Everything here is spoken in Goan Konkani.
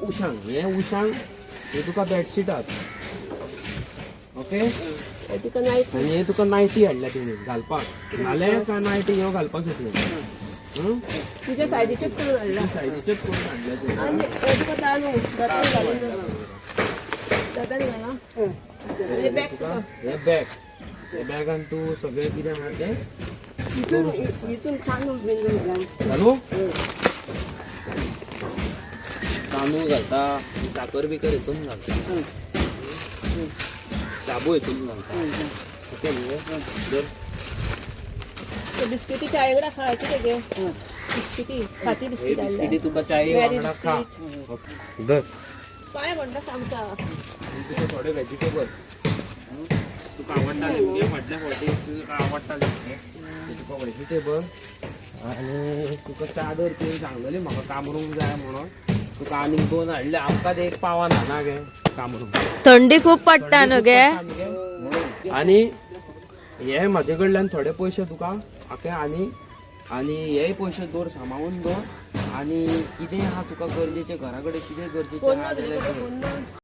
उशांक, हे उशांक, हे तुका बेडशीटात. ओके. हे तुका नायट. आनी हे तुका नायटी हाडल्या तिणे घालपाक. घाले काय नायटी ह्यो घालपाक शकले. तुज्या सायजीचेच करून हाडला. सायजीचेच करून हाडल्या तिणे. आनी हे तुका तांदूळ दातान घालून, दातान घाला. हे बॅग तुका. हे बॅग, हे बॅगान तूं सगळें कितें आहा तें हितून हितून तांदूळ बिंदूळ घाल. घालू. तांदूळ घालता, साकर बिकर हितून घालता, शाबू हितून घालता. ओके मगे, धर. ते बिस्किटी चाये वांगडा खायची तेगे बिस्किटी खाती. हे बिस्कीट बिस्किटी हाडल्या. तुका चाय बॅरी वांगडा खा. बिस्कीट. ओके, धर. पांय म्हणटा सांगता. तुका थोडे व्हेजिटेबल तुका आवडटाले मगे, फाटल्या फावटी तुका आवडटाले मगे ते तुका व्हेजिटेबल. आनी तुका चादर तुवें सांगलेली म्हाका कामरूंक जाय म्हणून, तुका आनीक दोन हाडले. आमकां ते एक पावना ना गे कामरूंक. थंडी खूप पडटा न्हू गे. आनी हे म्हाजे कडल्यान थोडे पयशे तुका. ओके. आनी आनी हेय पयशे दवर, सांबाळून दवर. आनी कितें आहा तुका गरजेचें, घरा कडेन कितें गरजेचें फोन आहा ना तुजे जाल्यार कडेन? फोन ना?